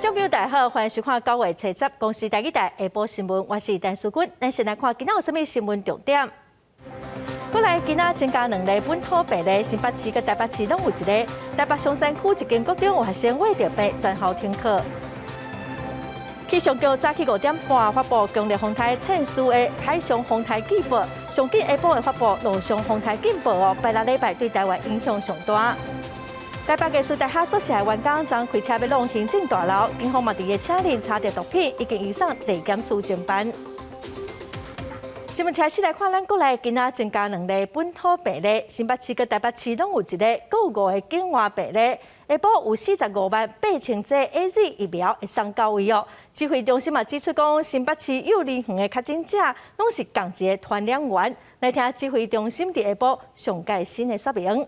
眾朋友大家好，歡迎收看九月初十公視台語台下晡新聞，我是陳淑君。咱先來看今仔有啥物新聞重點。過來今仔增加兩例本土病例，新北市佮台北市攏有一例。台北松山區一間國中有學生穢著病，全校停課。氣象局早起5點半發布強烈風颱倩思的海上風颱警報，上緊下晡會發布陸上風颱警報哦。拜六禮拜對台灣影響上大。台北藝術大學宿舍的員工昨開車欲挵行政大樓，警方嘛佇伊車裡查著毒品，已經移送地檢署偵辦。新聞開始來看，咱國內今仔增加兩例本土病例，新北市佮台北市攏有一例，閣有五个境外病例。下晡有45萬8千劑 AZ 疫苗會送到位哦。指揮中心嘛指出講，新北市幼兒園的確診者攏是仝一个傳染源。來聽指揮中心佇下晡上蓋新的說明。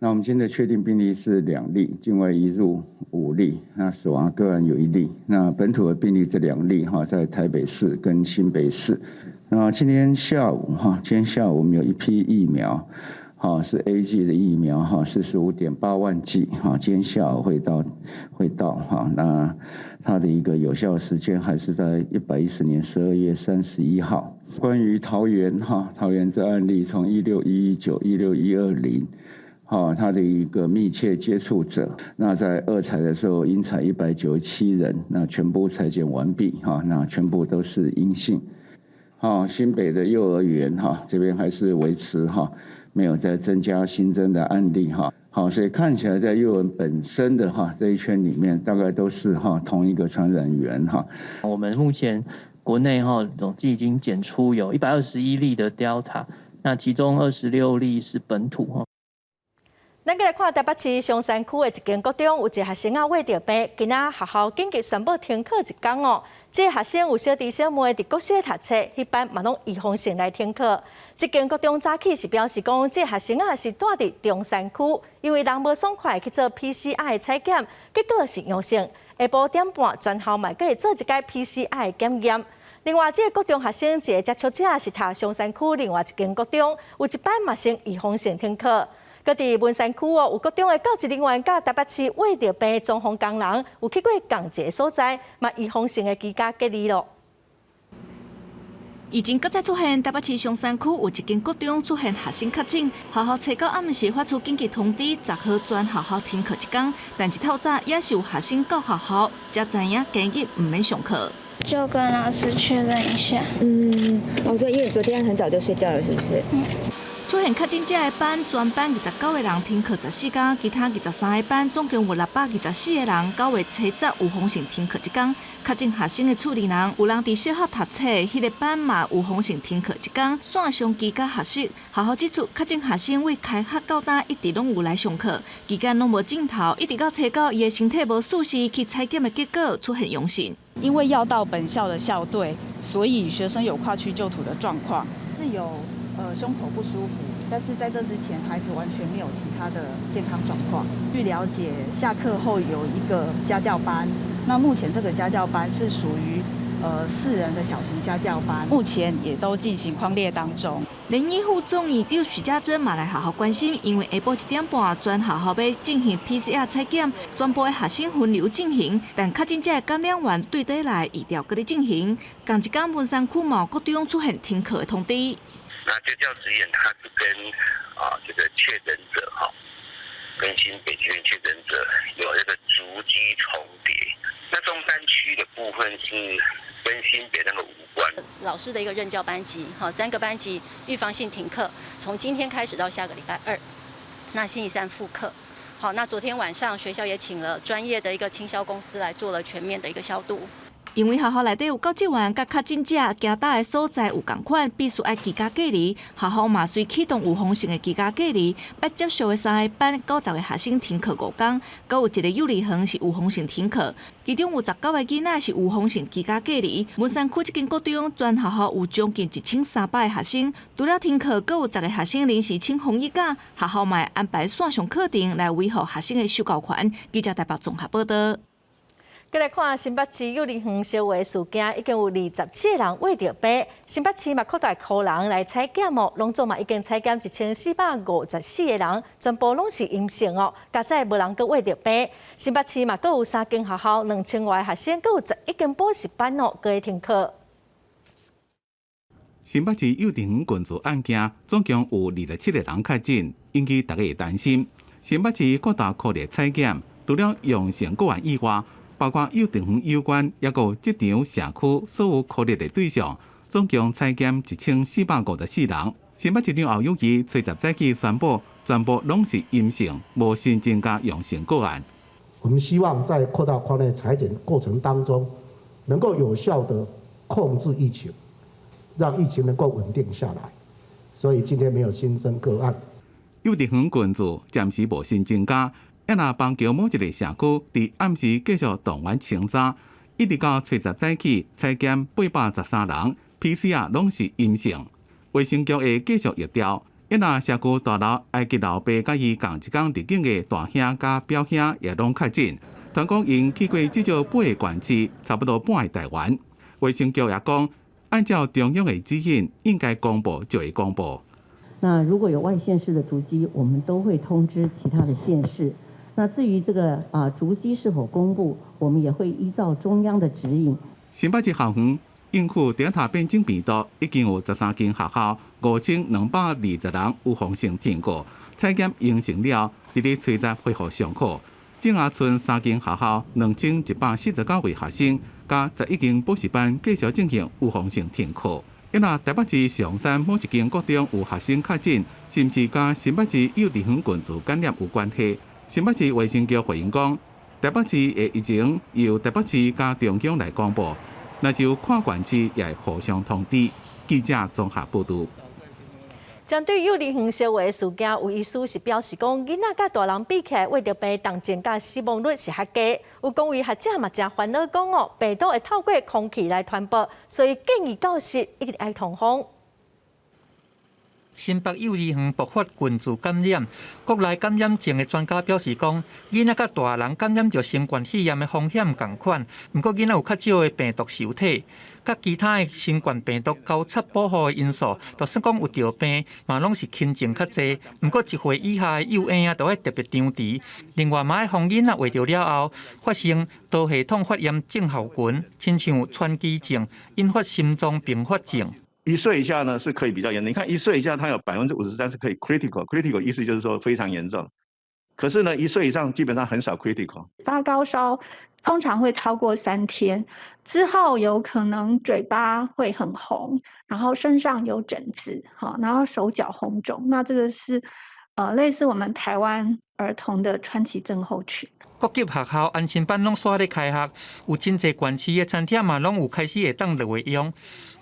那我們現在確定病例是兩例，境外移入五例，那死亡個案有一例。那本土的病例這兩例哈，在台北市跟新北市。那今天下午哈，今天下午我們有一批疫苗，哈是 AZ 的疫苗哈，45.8萬劑哈，今天下午會到哈。那它的一個有效時間還是在110年12月31號。關於桃園哈，桃園這案例從16119、16120。哈，他的一個密切接觸者，那在二採的時候，應採197人，那全部採檢完畢，哈，那全部都是陰性。哈，新北的幼兒園哈，這邊還是維持哈，沒有再增加新增的案例哈。好，所以看起來在幼兒本身的哈這一圈裡面，大概都是哈同一個傳染源哈。我們目前國內哈總計已經檢出有121例的 Delta，那其中26例是本土哈。咱閣來看台北市松山區的一間國中，有一个學生仔穢著病，今仔學校緊急宣布停課一工哦。這个學生有小弟小妹佇國小讀冊，彼班嘛攏預防性來停課。這間國中早起是表示講，這个學生仔是蹛佇中山區，因為人無爽快去做 PCR 的採檢，結果是陽性。下晡點半全校嘛閣會做一擺 PCR 的檢驗。另外，這個國中學生一个接觸者是讀松山區另外一間國中，有一班嘛先預防性停課。閣佇文山區哦，有國中的教職人員佮台北市穢著病裝潢工人有去過仝一个所在，嘛預防性的居家隔離囉。疫情閣再出現，台北市松山區有一間國中出現學生確診，學校初九暗時發出緊急通知，10號全學校停課一工。但一透早也是有學生到學校，才知影今日毋免上課。就跟老師確認一下。嗯，我說因為昨天很早就睡覺了，是不是？嗯。出現確診者的班，全班29個人停課14工，其他23個班總共有624個人，9月初十預防性停課一工。確診學生的厝裡人，有人佇小學讀冊，彼個班嘛預防性停課一工，線上居家學習。學校指出，確診學生為開學到今一直攏有來上課，期間攏無症頭，一直到初九，伊的身體無舒適去採檢的結果出現陽性。因為要到本校的校隊，所以學生有跨區就讀的狀況，是有胸口不舒服，但是在這之前，孩子完全沒有其他的健康狀況。據了解，下課後有一個家教班，那目前這個家教班是屬於4人的小型家教班，目前也都進行匡列當中。連醫護總院長許家珍嘛來學校關心，因為下晡1點半全學校欲進行 PCR 採檢，全部的學生分流進行，但確診者的感染源對佗來疫調閣咧進行。仝一工文山區嘛國中出現停課的通知。那這教職員他是跟啊這個確診者哈，跟新北區確診者有這個足跡重疊。那中山區的部分是跟新北那個無關。老師的一個任教班級，好，三個班級預防性停課，從今天開始到下個禮拜二，那星期三復課。好，那昨天晚上學校也請了專業的一個清消公司來做了全面的一個消毒。因為學校內底有教職員佮確診者行踏的所在有仝款，必須愛居家隔離。學校嘛隨啟動預防性的居家隔離，捌接觸的三個班90個學生停課5工，閣有一個幼兒園是預防性停課，其中有19個囡仔是預防性居家隔離。文山區這間國中全學校有將近1300個學生，除了停課，閣有10個學生臨時請防疫假，學校嘛會安排線上課程來維護學生的受教權。記者台北綜合報道。閣來看新北市幼兒園相話事件，已經有27個人穢著病。新北市嘛擴大予人來採檢哦，攏總嘛已經採檢1454個人，全部攏是陰性哦。佳哉無人閣穢著病。新北市嘛閣有三間學校，2000外學生，閣有11間補習班哦，閣咧停課。新北市幼稚園群聚案件，總共有27個人確診，引起大家的擔心。新北市擴大擴力採檢，除了陽性個案以外，包括幼稚園有關，抑閣職場、社區所有可能的對象，總共採檢1454人。新北市長侯友宜初十早起宣布，全部攏是陰性，無新增加陽性個案。我們希望在擴大匡列採檢過程當中，能夠有效的控制疫情，讓疫情能夠穩定下來。所以今天沒有新增個案。幼稚園群聚暫時無新增加。抑若板橋某一个社區，佇暗時繼續動員清查，一直到初十早起採檢813人，PCR 攏是陰性。衛生局會繼續疫調，抑若社區大樓埃及老爸佮伊仝一工入境的大兄佮表兄也攏確診，傳講𪜶去過至少八个縣市，差不多半个台灣。衛生局也講，按照中央的指引，應該公布就會公布。那如果有外縣市的足跡，我們都會通知其他的縣市。那至於這個啊足跡是否公布，我們也會依照中央的指引。新北市校園應付德爾塔變種病毒，已經有13間學校5220人預防性停課，採檢陰性了，佇咧初十恢復上課。正亞村三間學校2149位學生，佮11間補習班繼續進行預防性停課。抑若台北市松山某一間國中有學生確診，是毋是佮新北市幼稚園群聚感染有關係？新北市衛生局回應講，台北市的疫情由台北市佮中央來公布，若是有跨縣市也會互相通知。記者綜合報導。針對幼兒園相話事件，有醫師是表示講，囡仔佮大人比起來，穢著病重症佮死亡率是較低。有公衛學者嘛誠煩惱講哦，病毒會透過空氣來傳播，所以建議教室一定愛通風。新北幼兒園爆發群聚感染，國內感染症的專家表示講，囡仔佮大人感染著新冠肺炎的風險仝款，毋過囡仔有較少的病毒受體，佮其他的新冠病毒交叉保護的因素，就算講有著病，嘛攏是輕症較濟。毋過1歲以下的幼嬰仔著愛特別張弛。另外，嘛愛防囡仔穢著了後發生多系統發炎症候群，親像川崎症，引發心臟併發症。一歲以下呢是可以比較嚴重，你看一歲以下，它有53%是可以 critical，critical 意思就是說非常嚴重。可是呢，一歲以上基本上很少 critical。發高燒通常會超過3天，之後有可能嘴巴會很紅，然後身上有疹子，哈，然後手腳紅腫。那這個是類似我們台灣兒童的川崎症候群。各級學校安親班攏煞咧開學，有真濟縣市的餐廳嘛攏有開始會當落來用。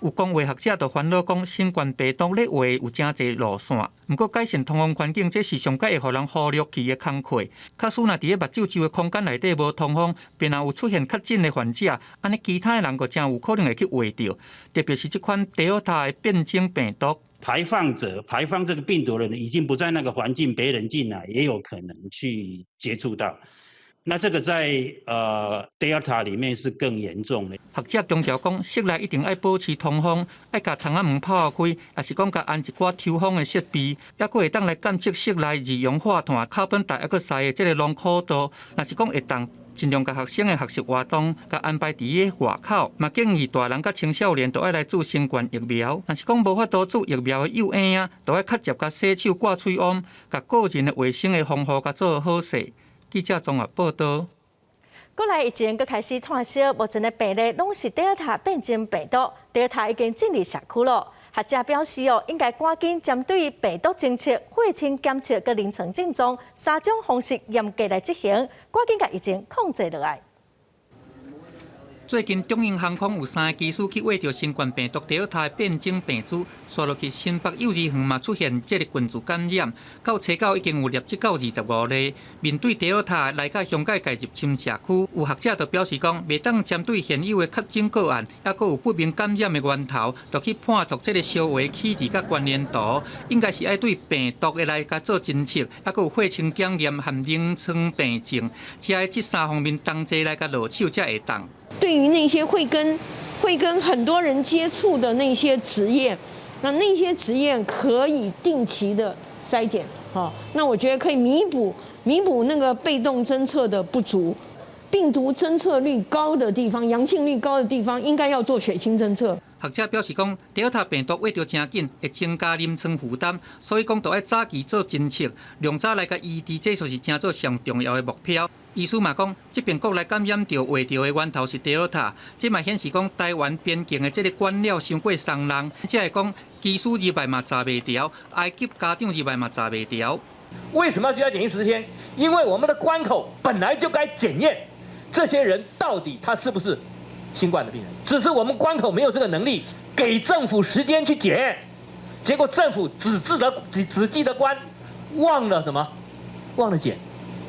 有公衛學者就煩惱講，新冠病毒咧穢有誠濟路線，毋過改善通風環境，這是上蓋會予人忽略去的工課。假使若佇咧目睭周的空間內底無通風，便若有出現確診的患者，按呢其他的人閣誠有可能會去穢著。特別是這款德爾塔的變種病毒。排放者排放這個病毒的人已經不在那個環境，別人進來也有可能去接觸到。那這個在Delta 裡面是更嚴重的。學者強調講，室內一定愛保持通風，愛共窗仔門拋開，抑是講共安一寡抽風的設備，抑閣會當來監測室內二氧化碳、carbon dioxide 的這個濃度。若是講會當盡量共學生的學習活動，共安排佇咧外口。嘛建議大人佮青少年都愛來注新冠疫苗。若是講無法度注疫苗的幼嬰仔，都愛較捷共洗手、掛喙罨，共個人的衛生的防護共做好勢。記者綜合報導。國內疫情閣開始湠燒，目前的病例攏是德爾塔變種病毒，德爾塔已經進入社區咯。學者表示哦，應該趕緊針對病毒偵測、血清檢測佮臨床症狀三種方式嚴格來執行，趕緊共疫情控制落來。最近中英航空有三个機師去穢著新冠病毒 Delta 變種病株，紲落去新北幼兒園嘛出現這个群聚感染，到初九已經有累積到25例。面對 Delta 來到鄉界入侵社區，有學者就表示講，袂當針對現有的確診個案，抑閣有不明感染的源頭，就去判斷這个消化起佇佮關聯度，應該是愛對病毒的來共做偵測，抑閣有血清檢驗和臨床病症，才愛這三方面同齊來共落手才會當。對於那些會跟很多人接觸的那些職業，那些職業可以定期的篩檢，那我覺得可以彌補那個被動偵測的不足。病毒偵測率高的地方，陽性率高的地方，應該要做血清偵測。學者表示講，德爾塔病毒穢著誠緊，會增加臨床負擔，所以講著愛早期做偵測，量早來共醫治，這就是誠做上重要的目標。醫師嘛講，這爿國內感染著穢著的源頭是德爾塔，這嘛顯示講台灣邊境的這个管了傷過鬆櫳，才會講機師入來嘛查袂著，埃及家長入來嘛查袂著。為什麼要居家檢疫10天？因為我們的關口本來就該檢驗這些人到底他是不是新冠的病人，只是我們關口沒有這個能力，給政府時間去檢驗，結果政府只記得關，忘了什麼？忘了檢，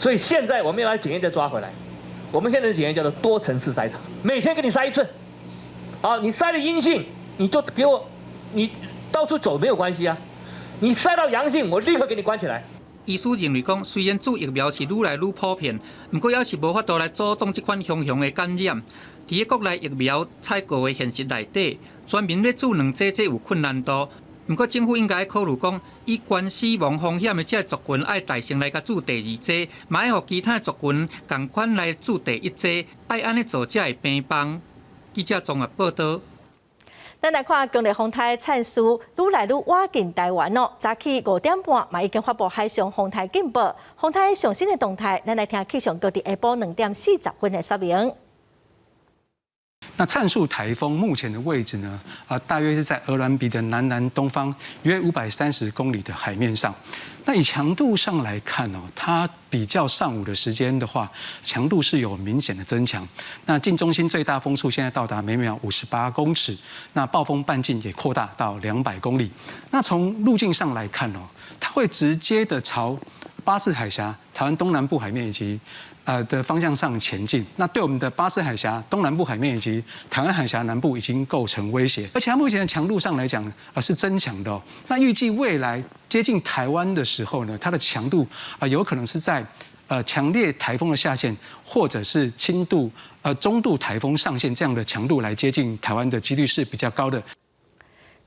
所以現在我們要來檢驗再抓回來。我們現在的檢驗叫做多層次篩查，每天給你篩一次，好，你篩了陰性，你就給我，你到處走沒有關係啊，你篩到陽性，我立刻給你關起來。醫師認為講，雖然注疫苗是愈來愈普遍，毋過猶是無法度來阻擋這款兇雄的感染。佇個國內疫苗採購的現實內底，全民欲注兩劑這有困難度。毋過政府應該考慮講，以懸死亡風險的這个族群愛帶先來共注第二劑，嘛愛予其他族群仝款來注第一劑，愛按呢做才會平放。記者綜合報導。咱來看強烈風颱燦斯愈來愈倚近台灣哦。早起5點半嘛已經發布海上風颱警報。風颱上新的動態，咱來聽氣象局佇下晡2點40分的說明。那燦樹颱風目前的位置呢？啊，大約是在鵝鑾鼻的南南東方約530公里的海面上。那以強度上來看哦，它比較上午的時間的話，強度是有明顯的增強。那近中心最大風速現在到達每秒58公尺，那暴風半徑也擴大到200公里。那從路徑上來看哦，它會直接的朝巴士海峽、台灣東南部海面以及的方向上前進，那對我們的巴士海峽東南部海面以及台灣海峽南部已經構成威脅，而且它目前的強度上來講啊是增強的哦。那預計未來接近台灣的時候呢，它的強度啊有可能是在強烈颱風的下限，或者是輕度中度颱風上限這樣的強度來接近台灣的幾率是比較高的。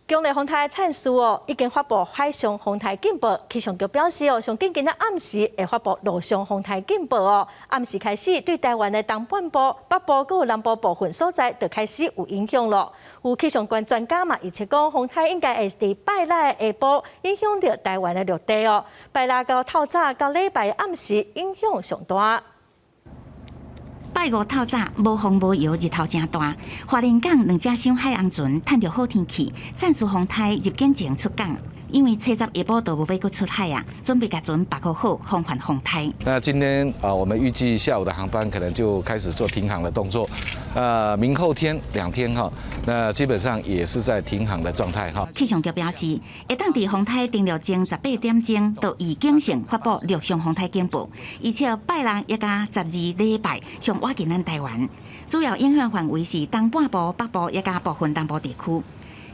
強烈風颱燦斯哦，已經發布海上風颱警報。氣象局表示哦，上緊今仔暗時會發布陸上風颱警報哦。暗時開始對台灣的東半部、北部閣有南部部分所在，就開始有影響囉。有氣象專家嘛預測講，風颱應該會佇拜六的下晡影響著台灣的陸地哦。拜六到透早到禮拜暗時影響上大。拜五透早無風無搖，日頭誠大。花蓮港兩隻小海洋船趁著好天氣，燦斯風颱入境前出港。因為初十下晡就無欲閣出海啊，準備共船縛好，防範風颱。那今天啊，我們預計下午的航班可能就開始做停航的動作。明後天2天哈，那基本上也是在停航的狀態哈。氣象局表示，會當佇風颱登陸前18點鐘，就預警性發布陸上風颱警報，而且拜六抑加12禮拜上倚近咱台灣，主要影響範圍是東半部、北部抑加部分南部地區。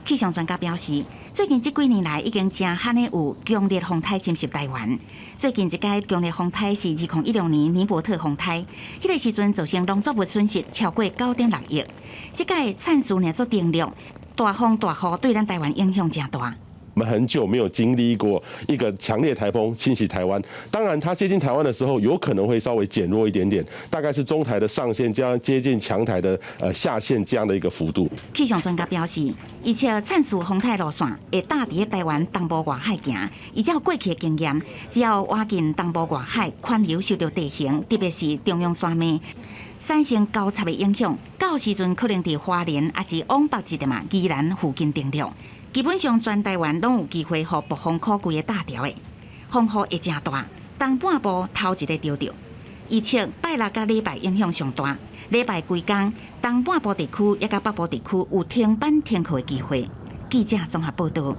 氣象專家表示，最近這幾年來已經誠罕的有強烈風颱侵襲台灣。最近一擺強烈風颱是2016年尼伯特風颱，彼個時陣造成農作物損失超過9.6億。這擺燦斯若做登陸，大風大雨對咱台灣影響誠大。我們很久沒有經歷過一個強烈颱風侵襲台灣，當然它接近台灣的時候，有可能會稍微減弱一點點，大概是中台的上限將接近強台的下限這樣的一個幅度。氣象專家表示，預測燦斯風颱路線會搭佇台灣東部外海行，依照過去的經驗，只要倚近東部外海，環流受著地形，特別是中央山脈產生交叉的影響，到時陣可能佇花蓮抑是往北一點仔宜蘭附近登陸。基本上全台灣攏有機會予暴風雨規个搭著的，風雨會誠大，東半部頭一个著著。預測拜六佮禮拜影響上大。禮拜規工，東半部地區抑佮北部地區有停班停課的機會。記者綜合報道。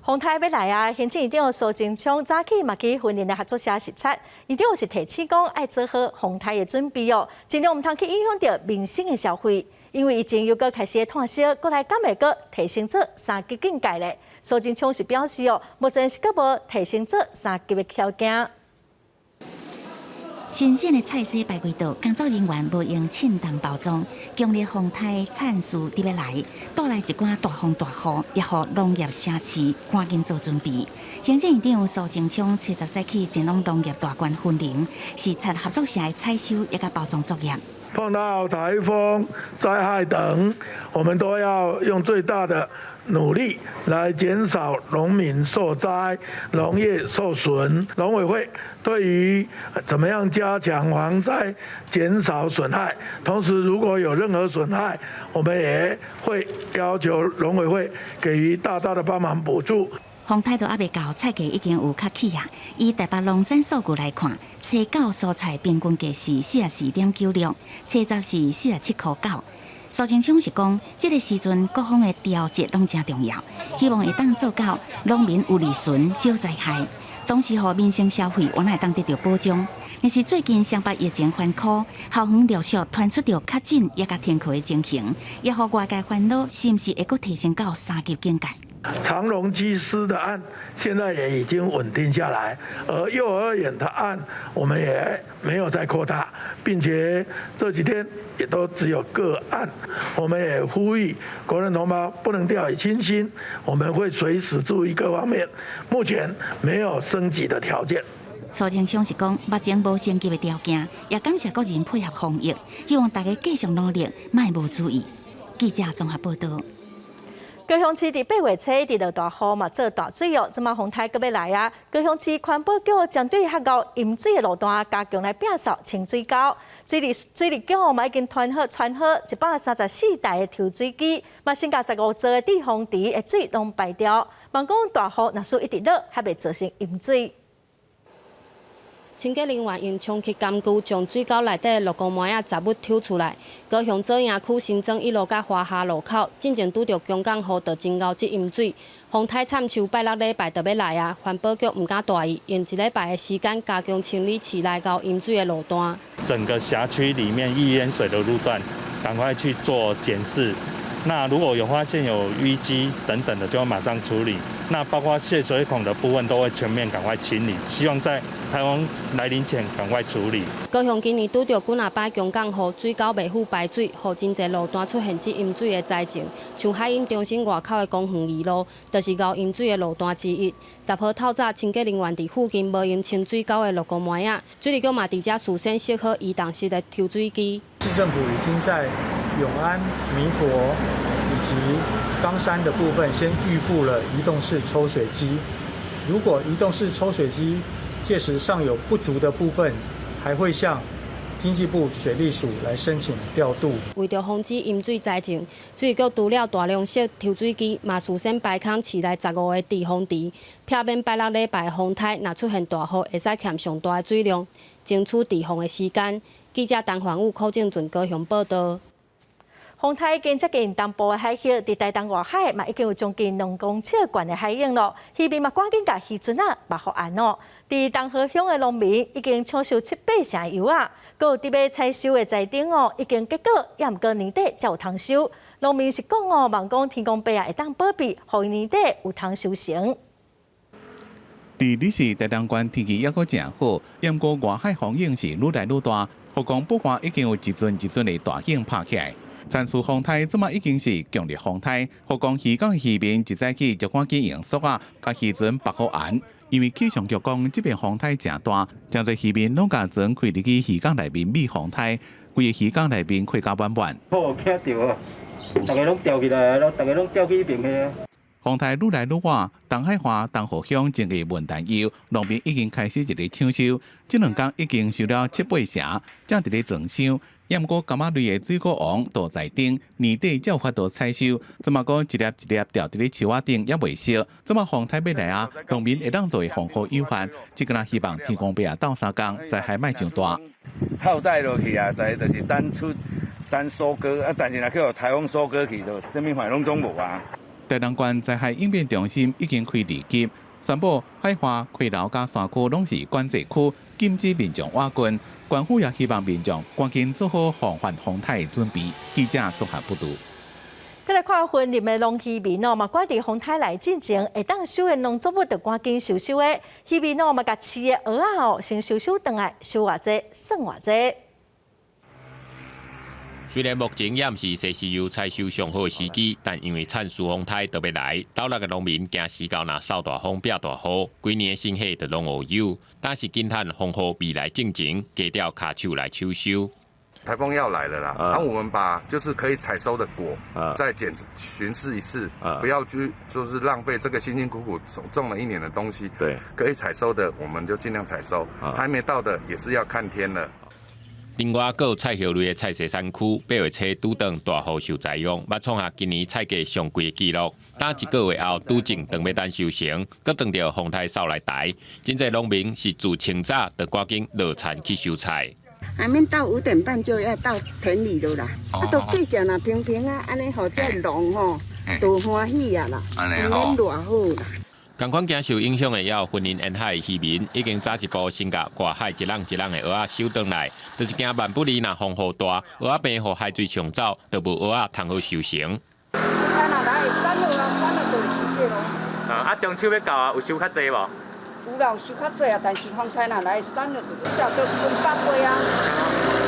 風颱欲來啊！行政院長蘇貞昌早起嘛去雲林的合作社視察，院長是提醒講愛做好風颱的準備哦，盡量毋通去影響著民生的消費，因為疫情又閣開始湠燒，過來敢會閣提升做三級警戒咧。蘇貞昌是表示哦，目前是閣無提升做三級的條件。新鮮的菜色排歸倒，工作人員無閒凊重包裝，強烈風颱燦樹佇欲來，帶來一寡大風大雨，也予農業城市趕緊做準備。行政院長蘇貞昌初十早起前往農業大縣雲林，視察合作社的採收以及包裝作業。碰到颱風、災害等，我們都要用最大的努力來減少農民受災、農業受損。農委會對於怎麼樣加強防災、減少損害，同時如果有任何損害，我們也會要求農委會給予大大的幫忙補助。風颱都猶未到，菜價已經有較起啊。以台北龍山數據來看，初九蔬菜平均價是44.96，初十是47.9塊。蘇貞昌是講，這個時陣各方的調節攏誠重要，希望會當做到農民有利潤、少災害，同時予民生消費原來會當得著保障。但是最近雙北疫情翻箍，校園陸續傳出著確診抑佮停課的情形，也予外界煩惱，是毋是會閣提升到三級警戒？長榮機師的案現在也已經穩定下來，而幼兒園的案我們也沒有再擴大，並且這幾天也都只有個案。我們也呼籲國人同胞不能掉以輕心，我們會隨時注意各方面。目前沒有升級的條件。蘇貞昌是講，目前無升級的條件，也感謝國人配合防疫，希望大家繼續努力，莫無注意。記者綜合報道。高雄市佇8月初佇落大雨嘛做大水哦，這馬風颱閣欲來啊！高雄市環保局針對較𠢕淹水的路段加強來摒掃清水溝，水利局嘛已經傳好134台的抽水機，嘛先共15座的滯洪池的水攏排掉。望講大雨若是一直落，還袂造成淹水。清潔人員用充氣工具將水溝內底的鹿公糜仔雜物抽出來。高雄左營區新莊一路佮華夏路口，進前拄著強降雨，就真𠢕積淹水。風颱燦樹拜六禮拜就欲來啊，環保局毋敢大意，用一禮拜的時間加強清理市內𠢕淹水的路段。整個轄區裡面易淹水的路段，趕快去做檢視。那如果有發現有淤積等等的，就會馬上處理。那包括泄水孔的部分，都會全面趕快清理。希望在颱風來臨前趕快處理。高雄今年拄著幾若擺強降雨，水溝袂赴排水，予真濟路段出現積淹水的災情。像海音中心外口的公園二路，就是𠢕淹水的路段之一。10號透早，清潔人員佇附近無閒清水溝的鹿公糜仔，水利局嘛佇遮事先設好移動式的抽水機。市政府已經在永安、彌陀以及岡山的部分先預布了移動式抽水機。如果移動式抽水機屆時尚有不足的部分，還會向經濟部水利署來申請調度。為著防止淹水災情，水利局除了大量設抽水機，嘛事先排空市內15個滯洪池，避免拜六禮拜風颱若出現大雨，會使欠上大的水量，爭取滯洪的時間。記者陳環武、柯正俊高雄報道。風颱已經接近東部的海域，佇台東外海嘛已經有將近2公尺懸的海湧咯。漁民嘛趕緊共漁船仔縛予岸哦。佇東河鄉的農民已經搶收七八成的柚仔，閣有佇欲採收的臍頂哦，已經結果，猶毋過年底才有通收。農民是講哦，望講天公伯啊會當保庇，予年底有通收成。佇彼時台東縣天氣猶閣誠好，毋過外海風湧是愈來愈大，福岡埔岸已經有一陣一陣的大湧拍起來。燦樹風颱這馬已經是強烈風颱，福岡漁港漁民一早起就趕緊用索仔共漁船縛好岸，因為氣象局講這邊風颱誠大，誠濟漁民攏共船開入去漁港內面避風颱，規个漁港內面開甲滿滿。好，驚著啊！逐个攏吊起來，逐个攏吊去彼邊去啊！風颱愈來愈倚，東海岸、東河鄉種的文旦柚，農民已經開始佇咧搶收，這兩工已經收了七八成，正佇咧裝箱。猶毋過柑仔類的水果王都在等，年底才有法度採收。這馬閣一粒一粒吊佇咧樹仔頂，猶袂熟。這馬風颱欲來啊，農民會當做的防護有限，只敢若希望天公伯啊鬥相共，災害莫傷大。套袋落去啊，逐个就是等出等收割啊，但是若去予颱風收割去，就啥物款攏總無啊。台南縣災害應變中心已經開二級，宣布海華、溪流佮山區攏是管制區，禁止民眾倚近。縣府也希望民眾趕緊做好防範風颱的準備。記者綜合報導。閣來看雲林的農漁民哦，嘛趕佇風颱來進前，會當收的農作物就趕緊收收的。漁民哦嘛，共飼的蚵仔哦，先收收轉來，收偌濟算偌濟。雖然目前也毋是設施油採收上好的時機，但因為燦視風颱就欲來，島內的農民驚時到若掃大風、變大雨，規年的心血就攏烏有。但是驚嘆風雨未來進前，加吊跤手來搶收。颱風要來了啦，那我們把就是可以採收的果，再檢巡視一次，不要去就是浪費這個辛辛苦苦種了一年的東西。對，可以採收的我們就盡量採收，還沒到的也是要看天了。另外，閣有菜葉類的菜市產區，8月初拄當大雨受災用，捌創下今年菜價上貴的紀錄。打一個月後，拄種當欲等收成，閣撞著風颱掃來台，真濟農民是自清早就趕緊落田去收菜。還免到5點半就要到田裡了啦，啊，都繼續若平平啊，按呢予這農吼都歡喜啊啦，毋免偌好啦。仝款驚受影響的，也有雲林沿海漁民，已經早一步先共外海一籠一籠的蚵仔收轉來，就是驚萬不利若風雨大，蚵仔病予海水沖走，就無蚵仔通好收成。啊，中秋欲到啊，有收較濟無？有啦，有收較濟啊，但是風颱若來散了，就少倒一斤百八啊。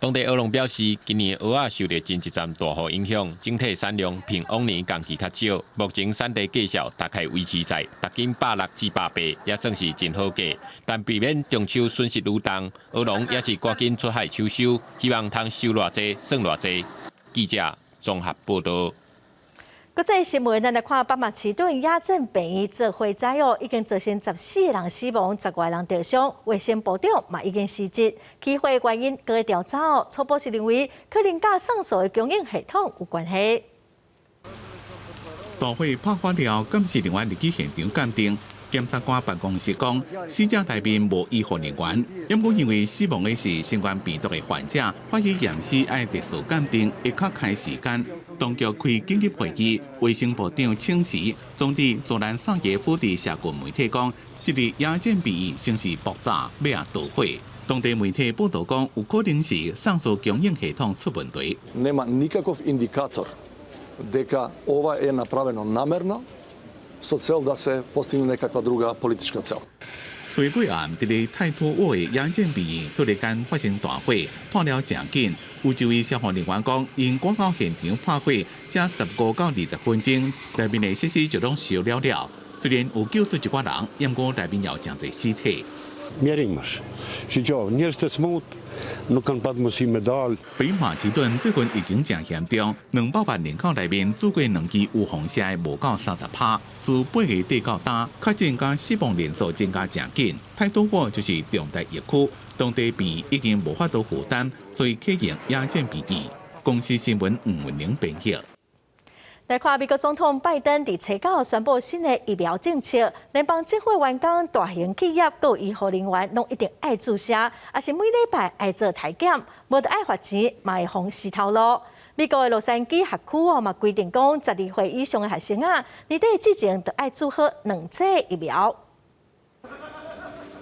當地蚵農表示，今年蚵仔受著前一陣大雨影響，整體產量比往年同期較少。目前產地價數大概維持在逐斤160至180，也算是真好價。但避免中秋損失愈重，蚵農也是趕緊出海搶收，希望通收偌濟算偌濟。記者綜合報導。國際新聞，咱來看北馬其頓野戰病院做火災哦，已經造成14個人死亡，10外人受傷。衛生部長嘛已經辭職。起火原因閣咧調查哦，初步是認為可能佮送素的供應系統有關係。大火爆發了，鑑識人員入去現場鑑定。檢察官辦公室講，死者內面無醫護人員，毋過因為死亡的是新冠病毒的患者，法醫驗屍愛特殊鑑定，會較開時間。當局開緊急會議，衛生部長請辭，總理佐蘭薩耶夫佇社群媒體講，這个野戰病院先是爆炸，尾仔導火。當地媒體報導講，有可能是送素供應系統出問題。 Нема никаков индикатор дека ова е направено намерно со цел да се постигне некаква друга политичка цел. 初八暗，佇咧泰托沃的野戰病院突然間發生大火，拖了誠緊。有一位消防人員講，𪜶趕到現場破火，才15到20分鐘，內面的設施就攏燒了了。雖然有救出一寡人，毋過內面有誠濟屍體。 Mjerim është. Shiko, njerëz të smut nuk kanë pas mundësi me dal. 北馬其頓最近疫情誠嚴重，200萬人口內面注過兩劑預防射的無夠30%，自8月底到今，確診佮死亡人數增加誠緊。太多沃就是重大疫區，當地病院已經無法度負擔，所以啟用野戰病院。公視新聞吳文玲編譯。來看美國總統拜登佇初九宣布新的疫苗政策，聯邦政府員工、大型企業佮醫護人員攏一定愛注射，抑是每禮拜愛做體檢，無就愛罰錢，嘛會予死頭路。美國的洛杉磯學區哦嘛規定講，12歲以上的學生啊，年底之前就愛注好兩劑疫苗。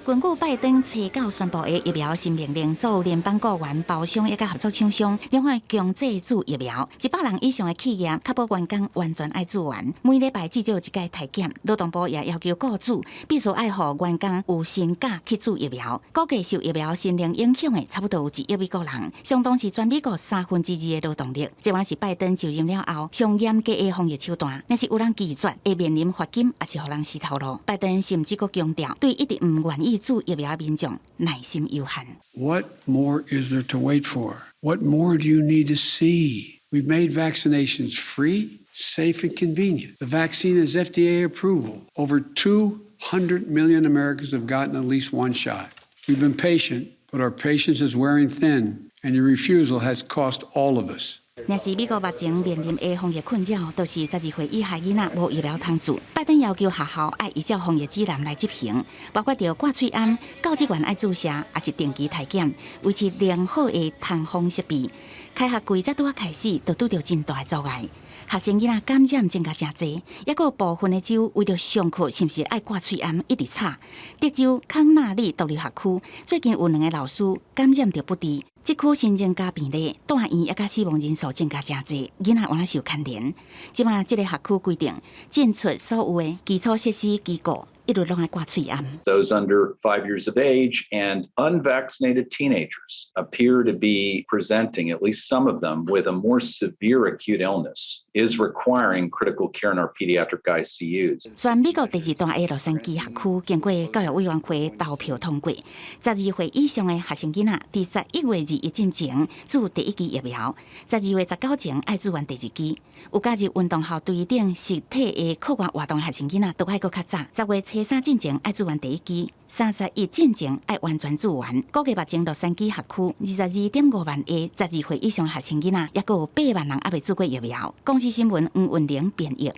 根據拜登初九宣布的疫苗新命令，所有聯邦僱員、包商以及合作廠商，攏愛強制注疫苗。100人以上的企業，確保員工完全愛注完，每禮拜至少一擺體檢。勞動部也要求僱主必須愛予員工有薪假去注疫苗。估計受疫苗新令影響的，差不多有1億美國人，相當是全美國2/3的勞動力。這嘛是拜登就任了後上嚴格的防疫手段，若是有人拒絕，會面臨罰金，抑是予人死頭路。拜登甚至閣強調，對一直毋願意注疫苗民眾耐心有限。 What more is there to wait for? What more do you need to see? We've made vaccinations free, safe, and convenient. The vaccine has FDA approval. Over 200 million Americans have gotten at least one shot. We've been patient, but our patience is wearing thin, and your refusal has cost all of us. 若是美國目前面臨的防疫困擾，就是12歲以下囡仔無疫苗通注。拜登要求學校愛依照防疫指南來執行，包括著掛喙罨、教職員愛注射，抑是定期體檢，維持良好的通風設備。開學季才拄仔開始，就拄著真大的阻礙。學生囡仔感染增加誠濟，抑閣有部分的州為著上課是毋是愛掛喙罨，一直吵。德州康納利獨立學區最近有兩个老師感染著不治，這區新增加病例，住院抑佮死亡人數增加誠濟，囡仔有哪受牽連？這馬這个學區規定進出所有的基礎設施機構，一律攏愛掛喙罨。 Those under 5 years of age and unvaccinated teenagers appear to be presenting, at least some of them, with a more severe acute illness, is requiring critical care in our pediatric ICUs. 全美國第二大的洛杉磯學區經過教育委員會投票通過，12歲以上的學生囡仔，佇11月21進前注第一劑疫苗，12月19前愛注完第二劑。有加入運動校隊等實體的課外活動學生囡仔，都愛閣較早，10月初三進前愛注完第一劑，31進前愛完全注完。估計目前洛杉磯學區22.5萬个12歲以上學生囡仔，抑閣有8萬人猶未注過疫苗。公視新聞黃雲玲編譯。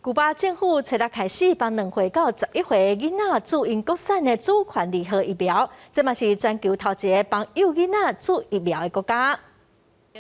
古巴政府初六開始幫2歲到11歲囡仔注𪜶國產的主權二號疫苗，這嘛是全球頭一个幫幼囡仔注疫苗的國家。醫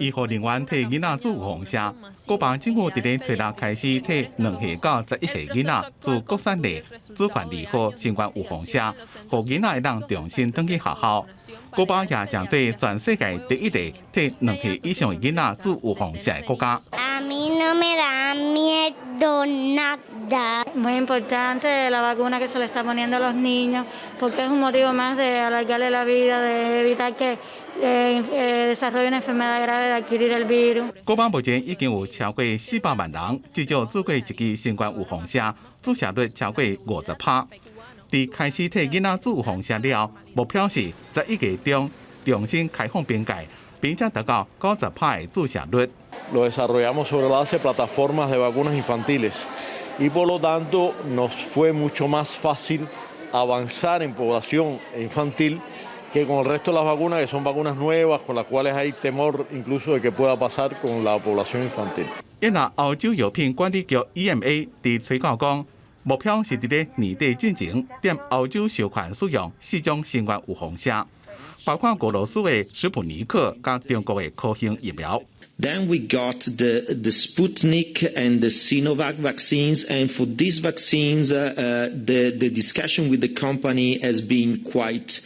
護人員替囡仔注預防射，古巴政府佇咧初六開始替2歲到11歲囡仔注國產的主權二號新冠預防射，予囡仔會當重新轉去學校。古巴也成做全世界第一個替2歲以上的囡仔注預防射的國家。 A mí no me da miedo nada. Muy importante la vacuna que se le está poniendo a los niños, porque es un motivo más de alargarle la vida, de evitar que desarrolle una enfermedad grave, de adquirir el virus. 古巴目前已經有超過400萬人至少注過一劑新冠預防射，注射率超過50%。佇開始替囡仔注預防射了，目標是11月中重新開放邊界，並且達到90%的注射率。 Lo desarrollamos sobre la base de plataformas de vacunas infantiles y por lo tanto nos fue mucho más fácil avanzar en población infantil que con el resto de las vacunas, que son vacunas nuevas, con las cuales hay temor incluso de que pueda pasar con la población infantil. 因為歐洲藥品管理局 EMA 佇初九講，目標是佇咧年底進前，踮歐洲授權使用四種新冠預防射，包括俄羅斯的史普尼克佮中國的科興疫苗。 Then we got the Sputnik and the Sinovac vaccines, and for these vaccines, the discussion with the company has been quite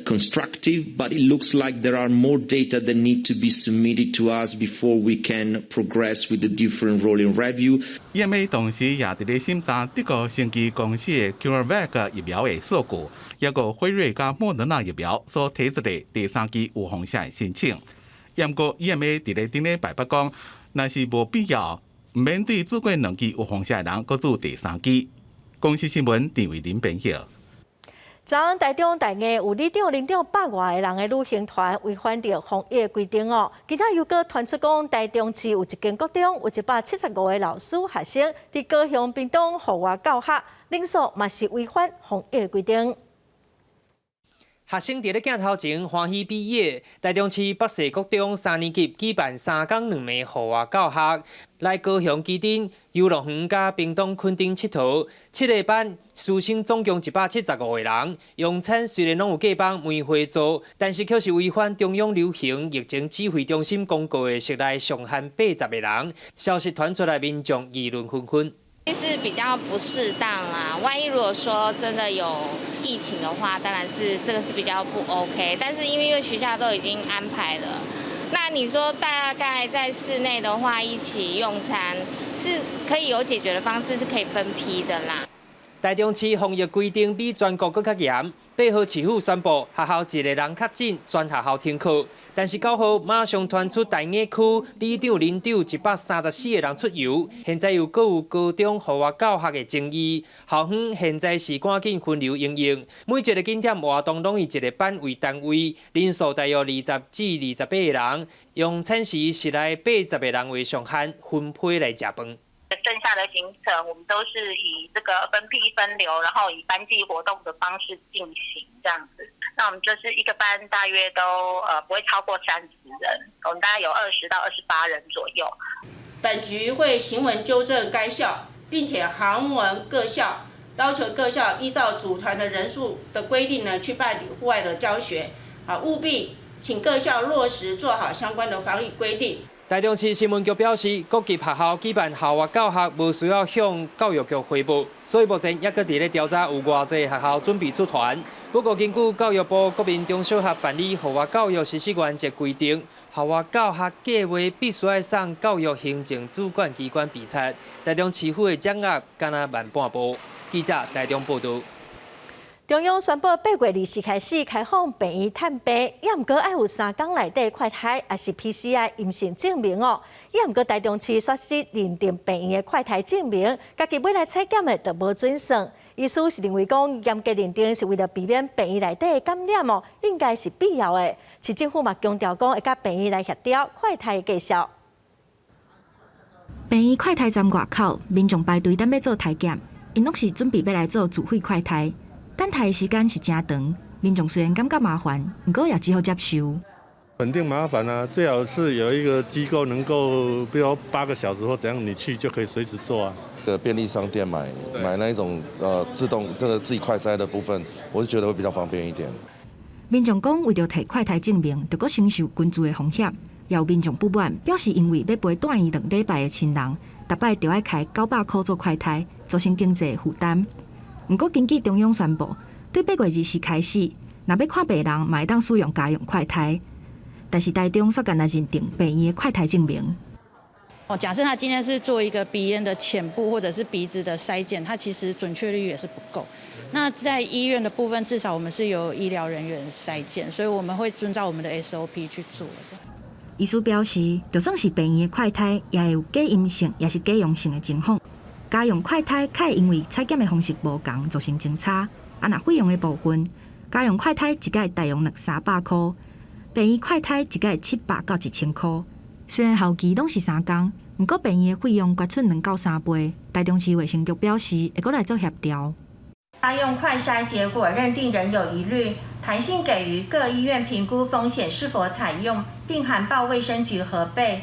constructive, but it looks like there are more data that need to be submitted to us before we can progress with the different rolling review. EMA 同時也佇咧審查德國生技公司的 CureVac 疫苗的數據，抑閣輝瑞佮莫德納疫苗所提出的第三劑預防射的申請。毋過 EMA 佇咧頂禮拜八講，若是無必要，毋免對注過兩劑預防射的人閣注第三劑。公視新聞陳慧琳編譯。昨昏台中大雅有里長、鄰長百外个人的旅行團違反著防疫規定哦。今仔又閣傳出講，台中市有一間國中有175個老師學生佇高雄屏東戶外教學，人數嘛是違反防疫規定。學生佇咧鏡頭前歡喜畢業。台中市北勢國中三年級舉辦三工兩暝戶外教學，來高雄旗津遊樂園佮屏東墾丁𨑨迌，七个班師生總共175個人。用餐雖然攏有過放梅花座，但是卻是違反中央流行疫情指揮中心公告的室內上限80個人。消息傳出來，民眾議論紛紛。是比較不適當啦，萬一如果說真的有疫情的話，當然是這個是比較不 OK。但是因為學校都已經安排了，那你說大概在室內的話，一起用餐是可以有解決的方式，是可以分批的啦。台中市防疫規定比全國閣較嚴，8號市府宣布學校一个人確診，全學校停課。但是9號馬上傳出大雅區里長、鄰長134個人出遊，現在又閣有高中戶外教學的爭議。校方現在是趕緊分流營運，每一个景點活動攏以一个班為單位，人數大約20至28個人，用餐時室內80個人為上限，分批來食飯。剩下的行程，我們都是以這個分批分流，然後以班際活動的方式進行，這樣子。那我們就是一個班大約都不會超過30人，我們大概有20到28人左右。本局會行文糾正該校，並且函文各校，要求各校依照組團的人數的規定呢，去辦理戶外的教學。啊，務必請各校落實做好相關的防疫規定。台中市新聞局表示，各級學校舉辦校外教學，無需要向教育局匯報，所以目前猶閣佇咧調查有偌濟學校準備出團。不過，根據教育部國民中小學辦理校外教育實施原則規定，校外教學計劃必須愛送教育行政主管機關備查。台中市府的掌壓敢若慢半步。記者台中報導。中央宣布8月24開始開放病院探病，也毋過愛有3工內底快篩，抑是 PCR 陰性證明哦。也毋過台中市煞是認定病院的快篩證明，家己欲來採檢的就無準算。醫師是認為講嚴格認定是為著避免病院內底的感染哦，應該是必要的。市政府嘛強調講會佮病院來協調快篩的價數。病院快篩站外口，民眾排隊等欲做篩檢，𪜶攏是準備欲來做自費快篩。等待的時間是誠長，民眾雖然感覺麻煩，毋過也只好接受。肯定麻煩啊！最好是有一個機構能夠，比如8個小時或怎樣，你去就可以隨時做啊。個便利商店買那一種自動這個自己快篩的部分，我是覺得會比較方便一點。民眾講，為著提快篩證明，著閣承受根治的風險，也有民眾不滿，表示因為欲陪蹛院2禮拜的親人，逐擺著愛開900箍做快篩，造成經濟負擔。毋過，根據中央宣布，對8月24開始，若欲看病人，嘛會當使用家用快篩。但是台中煞干焦認定病院的快篩證明。哦，假設他今天是做一個鼻咽的淺部或者是鼻子的篩檢，它其實準確率也是不夠。那在醫院的部分，至少我們是由醫療人員篩檢，所以我們會遵照我們的 SOP 去做。醫師表示，就算是病院的快篩，也會有假陰性，抑是假陽性的情況。家用快篩較會因為採檢的方式無仝，造成誤差。啊，若費用的部分，家用快篩一擺大約兩三百箍，病院快篩一擺700到1000箍。雖然效期攏是3工，毋過病院的費用懸出2到3倍。台中市衛生局表示，會閣來做協調。家用快篩結果認定仍有疑慮，彈性給予各醫院評估風險是否採用，並函報衛生局核備。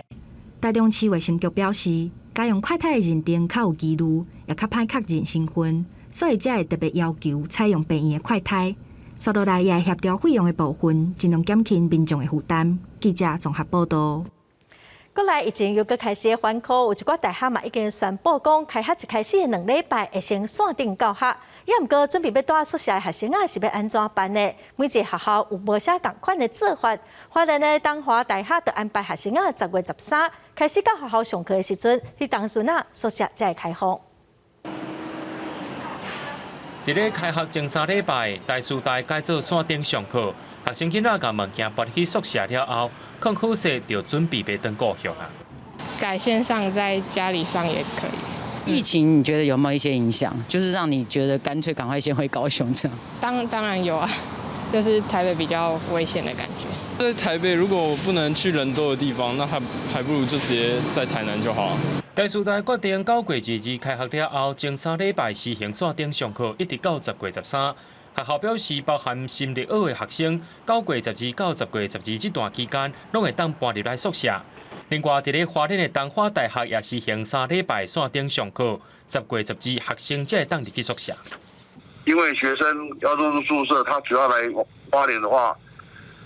台中市衛生局表示，家用快篩的認定較有疑慮，也較歹確認身份，所以才會特別要求採用病院的快篩。紲落來也會協調費用的部分，盡量減輕民眾的負擔。記者綜合報導。過來疫情又閣開始反彈，有一寡大學嘛已經宣布講，開學一開始的2禮拜會先線頂教學。也毋過準備欲蹛宿舍的學生仔是欲按怎辦呢？每一个學校有無啥仝款的做法。花蓮的東華大學就安排學生仔10月13開始到學校上課的時陣，彼當陣仔宿舍才會開放。佇咧開學前3禮拜，台師大改做線頂上課，學生囡仔共物件搬去宿舍了後，囥好勢就準備欲轉故鄉啊。改線上在家裡上也可以。疫情你覺得有沒有一些影響？就是讓你覺得乾脆趕快先回高雄這樣？當然有啊，就是台北比較危險的感覺。在台北如果不能去人多的地方，那還不如就直接在台南就好。台師大決定9月22開學了後，前3禮拜實行線頂上課，一直到10月13。學校表示，包含新入學的學生，9月12到10月12這段期間，攏會當搬入來宿舍。另外，佇咧花蓮的東華大學也實行3禮拜線頂上課，10月12學生才會當入去宿舍。因為學生要入住宿舍，他主要來花蓮的話，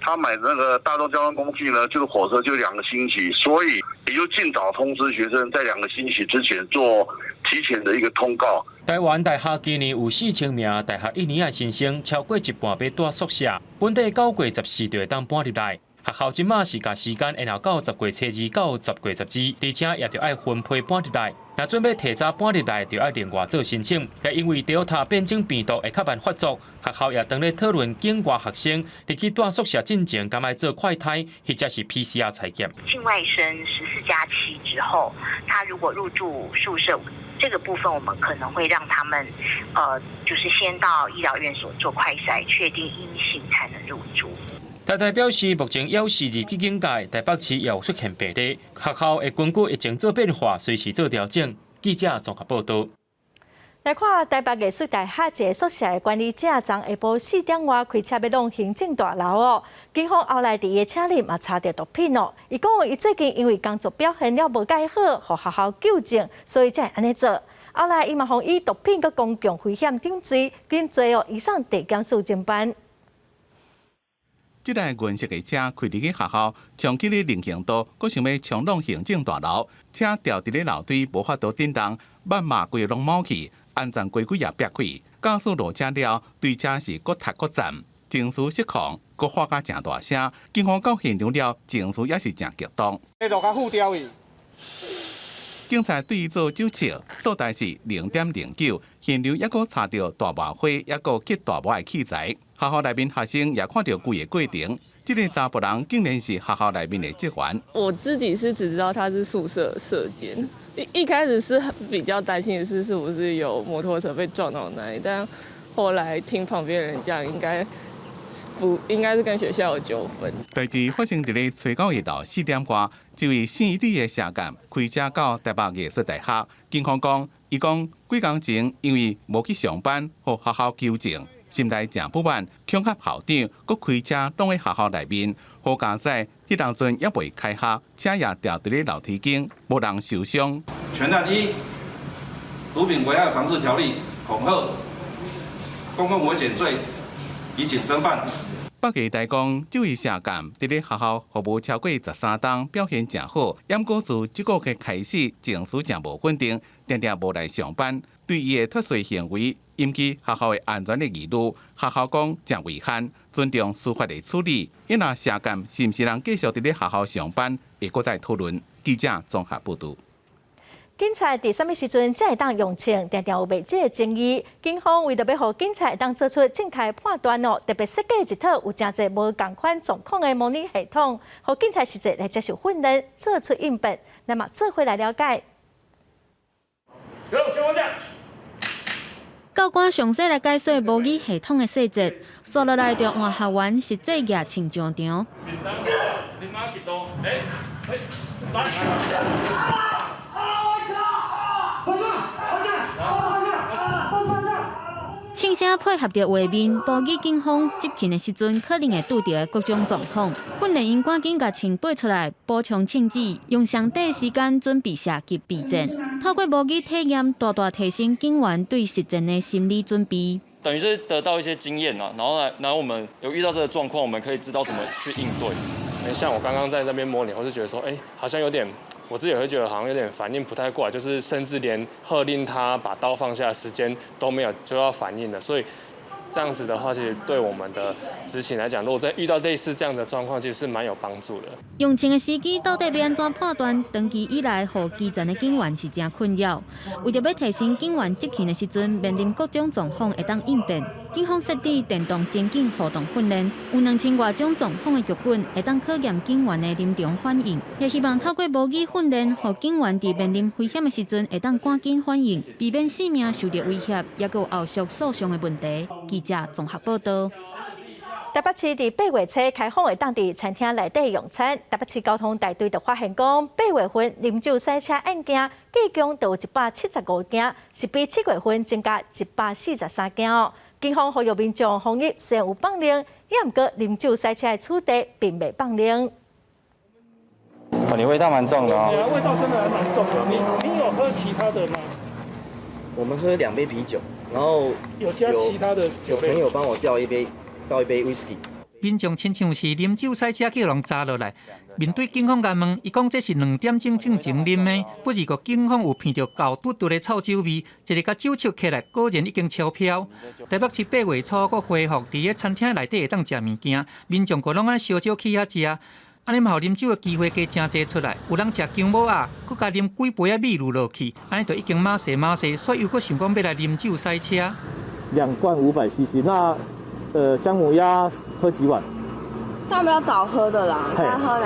他買那個大眾交通工具呢，就是火車，就2個星期，所以也就盡早通知學生，在2個星期之前做提前的一個通告。台灣大學今年有4000名大學一年的新生，超過一半欲蹛宿舍，本底9月14就會當搬入來。學校這馬是共時間延後到10月初2到10月12，而且也著愛分批搬入來。若準備提早搬入來，就愛另外做申請。也因為 Delta 變種病毒會較慢發作，學校也當咧討論境外學生入去蹛宿舍進前，敢愛做快篩或者是 PCR 採檢。境外生14加7之後，他如果入住宿舍，這個部分我們可能會讓他們，就是先到醫療院所做快篩，確定陰性才能入住。台大表示，目前猶是入去警戒，台北市也有出現病例，學校會根據疫情做變化，隨時做調整。記者綜合報道。來看台北藝術大學一个宿舍的管理者，昨下晡四點外開車欲挵行政大樓哦，警方後來佇伊的車裡嘛查著毒品哦。伊講伊最近因為工作表現了無蓋好，予學校糾正，所以才會按呢做。後來伊嘛予以毒品佮公共危險等罪，緊追哦移送地檢署偵辦。這台銀色的車開入去學校，衝去咧人行道，閣想欲衝挵行政大樓，車掉佇咧樓梯，無法度振動，挽馬規個攏毛去。安全規矩也煏開，駕駛落車了，對車是閣踢閣撞，情緒失控，閣喊甲誠大聲。警方到現場了，情緒也是誠激動。落較負掉去。警察對伊做酒測，數值是0.09，現場猶閣查著大麻花，猶閣吸大麻的器材。學校內面學生也看著規个過程，這个查埔人竟然是學校內面的職員。我自己是只知道他是宿舍舍監。一開始是比較擔心的是是不是有摩托車被撞到那裡，但後來聽旁邊人講，應該不應該是跟學校有糾紛。代誌發生佇咧初九下晝四點外，這位姓李的舍監開車到台北藝術大學，警方講，伊講幾工前因為無去上班，予學校糾正，心內誠不滿，恐嚇校長，閣開車挵去學校內面，好佳哉，彼當陣猶未開學，車也掉佇咧樓梯間，無人受傷。全案一，毒品危害防治條例恐嚇、公共危險罪，以警偵辦。北藝大講，這位舍監佇咧學校服務超過13冬，表現誠好。毋過自這個月開始，情緒誠無穩定，定定無來上班，對伊的脫序行為引起學校的安全的疑慮。學校講誠遺憾，尊重司法的處理。因若舍監是毋是通繼續佇咧學校上班，會閣再討論。記者綜合報導。警察佇啥物時陣才會當用槍？定定有袂少的爭議。警方為著欲予警察會當做出正確的判斷哦，特別設計一套有誠濟無仝款狀況的模擬系統，予警察實際來接受訓練，做出應變。那麼做伙來了解。教官詳細來解說模擬系統的細節，紲落來就換學員實際舉槍上場。槍聲配合著畫面，模擬警方執勤的時陣可能會拄著的各種狀況。訓練營趕緊共槍拔出來，補充槍支，用上短時間準備射擊備戰。透過模擬體驗，大大提升警員對實戰的心理準備。等於是得到一些經驗啦，然後來，然後我們有遇到這個狀況，我們可以知道怎麼去應對。像我剛剛在那邊模擬，我就覺得說，欸，好像有點。我自己也會覺得好像有點反應不太過來，就是甚至連喝令他把刀放下的時間都沒有就要反應了，所以這樣子的話，其實對我們的執勤來講，如果在遇到類似這樣的狀況，其實是蠻有幫助的。用槍的時機到底欲按怎判斷？長期以來，予基層的警員是誠困擾。為著欲提升警員執勤的時陣，面臨各種狀況會當應變，警方設置電動情景互動訓練，有2000外種狀況的劇本，會當考驗警員的臨場反應。也希望透過模擬訓練，予警員佇面臨危險的時陣，會當趕緊反應，避免性命受著威脅，抑閣有後續訴訟的問題。記者綜合報道。台北市佇八月初開放會當佇餐廳內底用餐，台北市交通大隊就發現講，八月份啉酒駛車案件，計共就有175件，是比七月份增加143件哦。警方呼籲民眾防疫雖然有放令，也毋過啉酒駛車的處罰並袂放令。哦，你味道蠻重的哦。對啊，味道真的還蠻重的。你有喝其他的嗎？我們喝2杯啤酒，然後有加其他的有朋友幫我倒一杯。倒一杯威士忌。民眾親像是啉酒駛車去予人查落來，面對警方盤問，伊講這是2點鐘進前啉的，不過個警方有聞著厚嘟嘟的臭酒味，一个共酒測起來，果然已經超標。台北市8月初閣恢復佇个餐廳內底會當食物件，民眾閣攏愛小少去遐食，按呢嘛予啉酒的機會加誠濟出來，有人食薑母鴨，閣共啉幾杯仔米露落去，按呢就已經馬勢馬勢，所以又閣想講欲來啉酒駛車。2罐500cc，那。薑母鴨喝幾碗？他比較早喝的啦，大概喝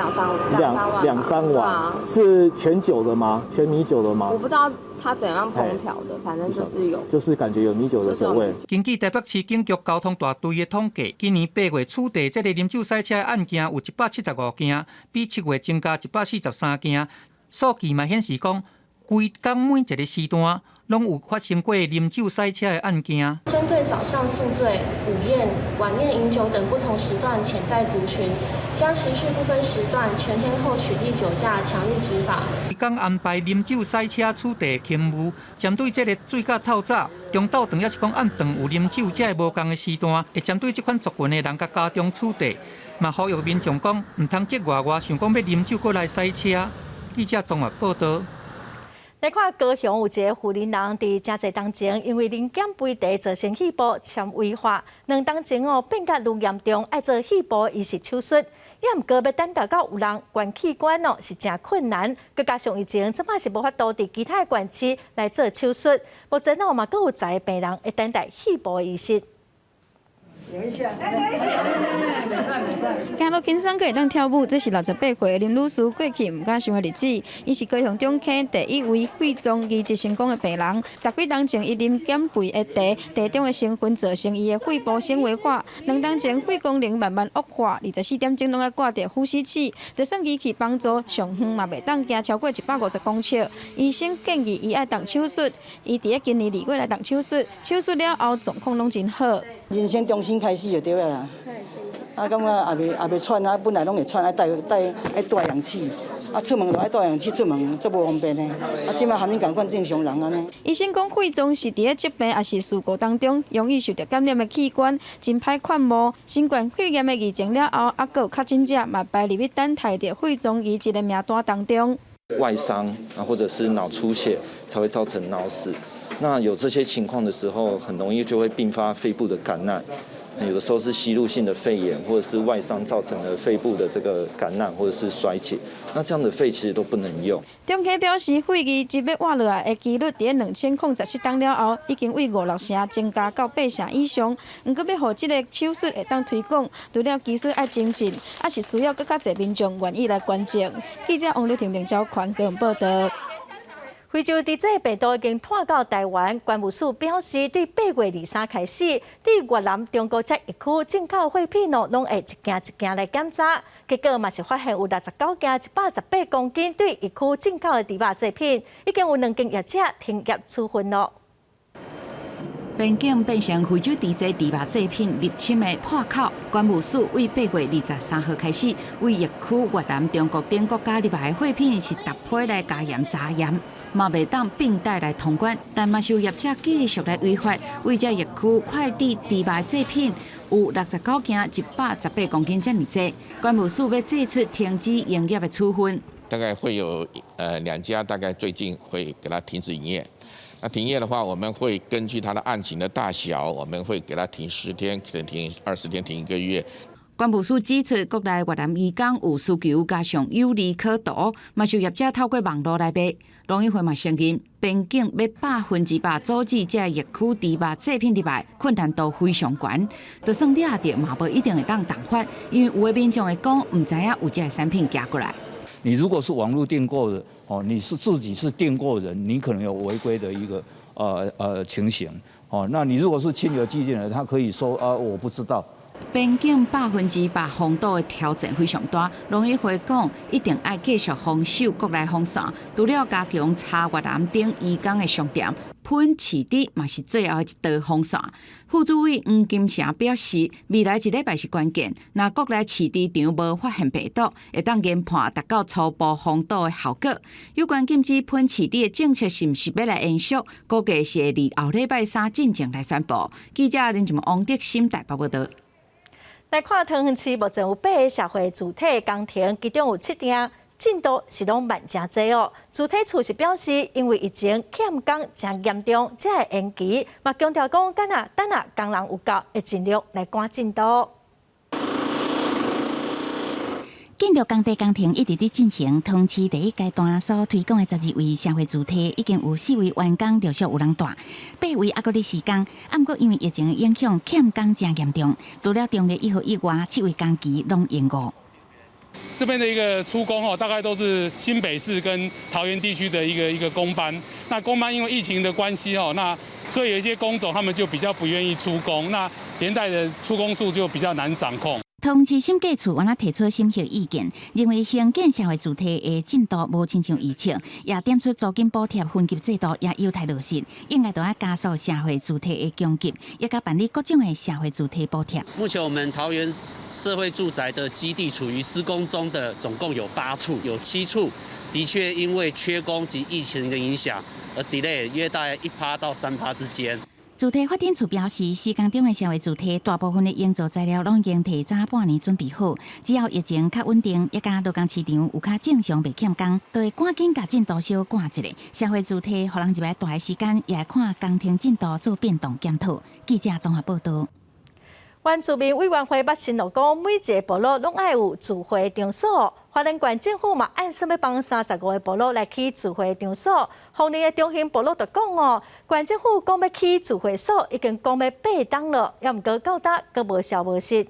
兩三碗，是全酒的嗎？全米酒的嗎？我不知道他怎樣烹調的，反正就是有，就是感覺有米酒的酒味。根據台北市警局交通大隊的統計，今年8月處理這个啉酒駛車的案件有175件，比7月增加143件。數據嘛顯示講，規工每一个時段，攏有發生過啉酒駛車的案件。針對早上宿醉、午宴、晚宴飲酒等不同時段潛在族群，將持續不分時段、全天候取締酒駕，強力執法。規工安排啉酒駛車取締勤務，針對這个醉駕透早、中晝頓，抑是講暗頓有啉酒這个無仝的時段，會針對這款族群的人共加重取締。嘛呼籲民眾講，毋通激外外想講欲啉酒閣來駛車。記者綜合報導。來看高雄有一个婦人人佇誠濟冬前，因為啉減肥茶造成肺部纖維化，兩冬前哦變甲愈嚴重，愛做肺部移植手術。也毋過欲等待到有人捐器官哦，是誠困難。閣加上疫情，這擺是無法度佇其他的縣市來做手術。目前哦嘛，閣有十个病人會等待肺部移植。行路輕鬆，閣會當跳舞，這是68歲的林女士過去毋敢想的日子。伊是高雄中坑第一位肺臟移植成功的病人。十幾冬前，伊啉減肥的茶，茶中的成分造成伊的肺部纖維化。兩冬前，肺功能慢慢惡化，24點鐘攏愛掛著呼吸器，就算機器幫助，上遠嘛袂當行超過150公尺。醫生建議伊愛動手術，伊佇咧今年2月來動手術，手術了後狀況攏真好。人生重新開始就對啦。啊，感覺也袂喘啊，本來攏會喘，愛帶帶愛帶氧氣，啊，出門就愛帶氧氣出門，足無方便的。啊，這擺含恁仝款正常人按呢。醫生講，肺臟是佇咧疾病抑是事故當中容易受著感染的器官，真歹勸募。新冠肺炎的疫情了後，猶閣有確診者嘛排入去等待著肺臟移植的名單當中。外傷啊，或者是腦出血，才會造成腦死。那有這些情況的時候，很容易就會併發肺部的感染。有的時候是吸入性的肺炎，或者是外傷造成的肺部的這個感染，或者是衰竭。那這樣的肺其實都不能用。中坑表示，肺移植欲活落來的幾率，佇咧2017冬了後，已經為五六成增加到八成以上。毋過，欲予這个手術會當推廣，除了技術愛精進，猶是需要閣較濟民眾願意來捐贈。記者王劉婷、明昭權高雄報導。非洲豬隻病毒已經拖到台灣，關務署表示，對8月23開始，對越南、中國這疫區進口貨品哦，攏會一件一件來檢查。結果嘛是發現有69件118公斤對疫區進口的豬肉製品，已經有兩間業者停業處分囉。邊境變成非洲豬隻豬肉製品入侵的破口。關務署為8月23號開始，對疫區越南、中國等國家入來的貨品是逐批來加嚴查驗。嘛袂當併帶來通關，但嘛是有業者繼續來違法。對這疫區快遞豬肉製品有69件118公斤遮爾濟，關務署欲祭出停止營業的處分。大概會有兩家，大概最近會給他停止營業。那停業的話，我們會根據他的案情的大小，我們會給他停10天，可能停20天，停一個月。關務署指出，國內越南移工有需求，加上有利可圖，嘛是有業者透過網路來賣。農委會嘛承認，邊境欲100%阻止這疫區豬肉製品入來，困難度非常懸。就算掠著嘛，無一定會當重罰，因為有的民眾會講，毋知影有這个產品寄過來。你如果是網路訂購的，哦，你是自己是訂購人，你可能有違規的一個情形，哦，那你如果是親友寄進來，他可以說啊，我不知道。邊境100%封堵的挑戰非常大，農委會講一定愛繼續封守國內防線，除了加強查越南等移工的商店，噴飼豬嘛是最後一道防線。副主委黃金城表示，未來一禮拜是關鍵，若國內飼豬場無發現病毒，會當研判達到初步封堵的效果。有關禁止噴飼豬的政策是毋是欲來延續，估計是會佇後禮拜三進前來宣布。記者林靜王德心台北報導。來看桃園市目前有八个社會住宅工程，其中有七棟進度是攏慢誠濟哦。主體處是表示，因為疫情欠工誠嚴重，才會延期。嘛強調講，等下等下工人有夠，會盡力來趕進度。建築工地工程一直佇進行，桃園市第一階段所推廣的12位社會住宅，已經有四位完工，陸續有人住，八位猶閣佇施工。啊，毋過因為疫情的影響，欠工誠嚴重，除了中坜1號以外，七位工期攏延誤。這邊的一個出工哦，大概都是新北市跟桃園地區的一個工班。那工班因為疫情的關係哦，那所以有一些工種他們就比較不願意出工，那連帶的出工數就比較難掌控。桃園市審計處原來提出審核意見，認為興建社會住宅的進度無親像預測，也點出租金補貼分級制度也有待落實，應該著愛加速社會住宅的供給，也佮辦理各種的社會住宅補貼。目前我們桃園社會住宅的基地處於施工中的，總共有八處，有7處的確因為缺工及疫情的影響而 delay 約大概1趴到3趴之間。住宅發展處表示，施工中的社會住宅大部分的營造材料攏已經提早半年準備好，只要疫情較穩定，抑佮勞工市場有較正常袂欠工，就會趕緊共進度小趕一下。社會住宅予人入來蹛的時間，也會看工程進度做變動檢討。記者綜合報道。原住民委員會捌承諾講，每一个部落攏愛有聚會場所。花蓮縣政府嘛，按算欲幫35个部落來起聚會場所。鳳林的中興部落就講哦，縣政府講欲起聚會所，已經講欲八冬了，猶毋過到今閣無消無息。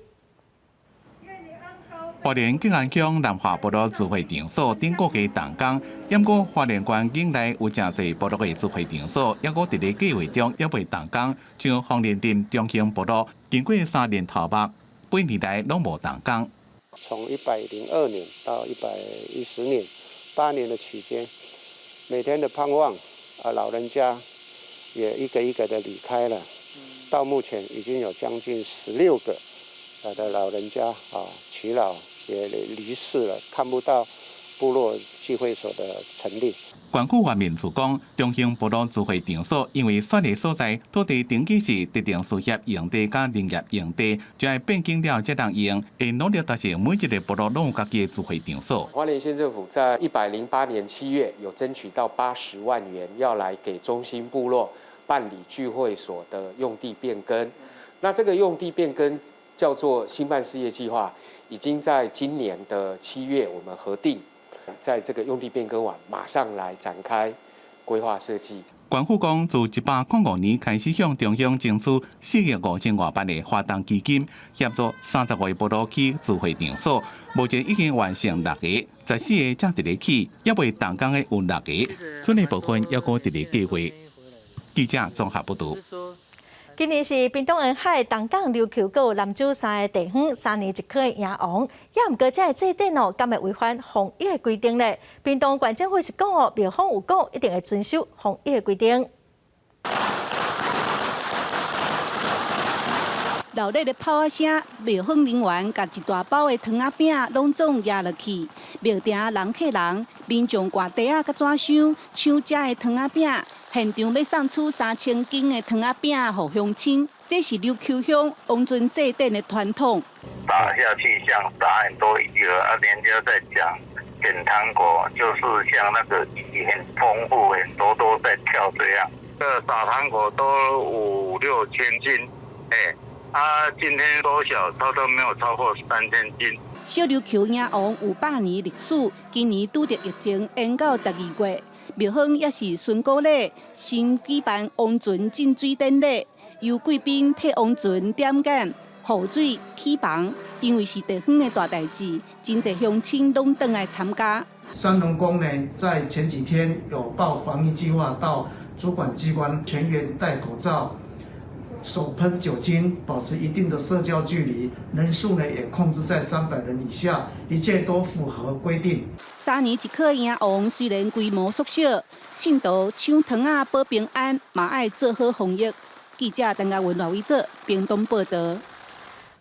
花蓮吉安鄉南華部落聚會場所頂個月動工，毋過花蓮縣境內有誠濟部落的聚會場所，猶閣佇咧計劃中，猶未動工。像鳳林鎮中興部落，經過三年頭目，八年來攏無動工。從102年到110年，8年的期間，每天的盼望，啊，老人家也一個一個的離開了。到目前已經有將近16個的老人家啊，耆老也離世了，看不到部落聚會所的成立。縣府原民處講，中興部落聚會場所因為選的所在土地登記是特定事業用地佮農業用地，就愛變更了才當用，會努力達成每一个部落攏有家己的聚會場所。花蓮縣政府在108年7月有爭取到80萬元，要來給中興部落辦理聚會所的用地變更。那這個用地變更叫做興辦事業計劃，已經在今年的7月我們核定，在這個用地變更完，馬上來展開規劃設計。縣府講，自105年開始向中央爭取4億5000外萬的華東基金，協助35個部落起聚會場所。目前已經完成六個，14個正佇咧起，猶未動工的有六個，剩的部分猶閣佇咧計劃。記者綜合報道。今年是屏東沿海、東港、琉球閣有南州三个地方三年一考的迎王，猶毋過這个祭典哦，敢會違反防疫的規定咧？屏東縣政府是講哦，廟方有講一定會遵守防疫的規定。熱烈的炮仔聲，廟方人員共一大包的糖仔餅攏總攑落去，廟埕人客人，民眾掛袋仔佮紙箱搶遮的糖仔餅，現場欲送出3000斤的糖仔餅予鄉親，這是琉球鄉王船祭典的傳統。撒下去像撒很多魚啊，人家在講撿糖果，就是像那個魚很豐富，很多都在跳這樣。這撒糖果都五六千斤，欸。啊，今天多少？他都沒有超過3000斤。小琉球迎王有百年歷史，今年拄著疫情延到12月。廟方也是循古禮，先舉辦王船進水典禮，由貴賓替王船點燈、雨水、起房。因為是地方的大代誌，真濟鄉親攏轉來參加。三龍宮呢，在前幾天有報防疫計劃到主管機關，全員戴口罩。手噴酒精，保持一定的社交距離，人數呢也控制在300人以下，一切都符合規定。三年一考迎王雖然規模縮小，信徒搶糖仔保平安，嘛愛做好防疫。記者陳嘉文、賴偉哲，屏東報道。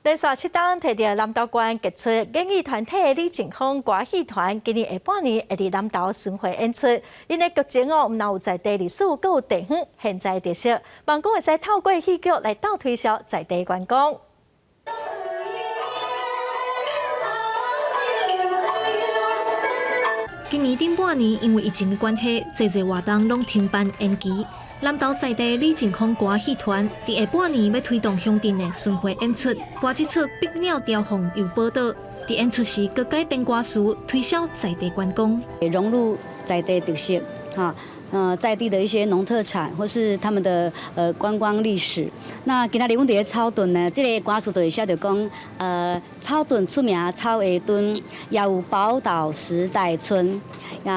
連續7冬提著南投縣傑出演藝團體李靖峰歌戲團，今年下半年會佇南投巡迴演出。𪜶的劇情哦，毋但有在地歷史，閣有地方現在特色，望講會使透過戲劇來鬥推銷在地觀光。今年頂半年因為疫情的關係，濟濟活動攏停辦延期。南投在地李靖峰歌戲團佇下半年欲推動鄉鎮的巡迴演出，播這齣《碧鳥雕鳳遊寶島》。佇演出時，閣改編歌詞，推銷在地觀光，融入在地特色，哈，在地的一些農特產或是他們的觀光歷史。那今仔日阮佇咧草屯呢，這个歌詞就會寫著講，草屯出名草鞋墩，也有寶島時代村，也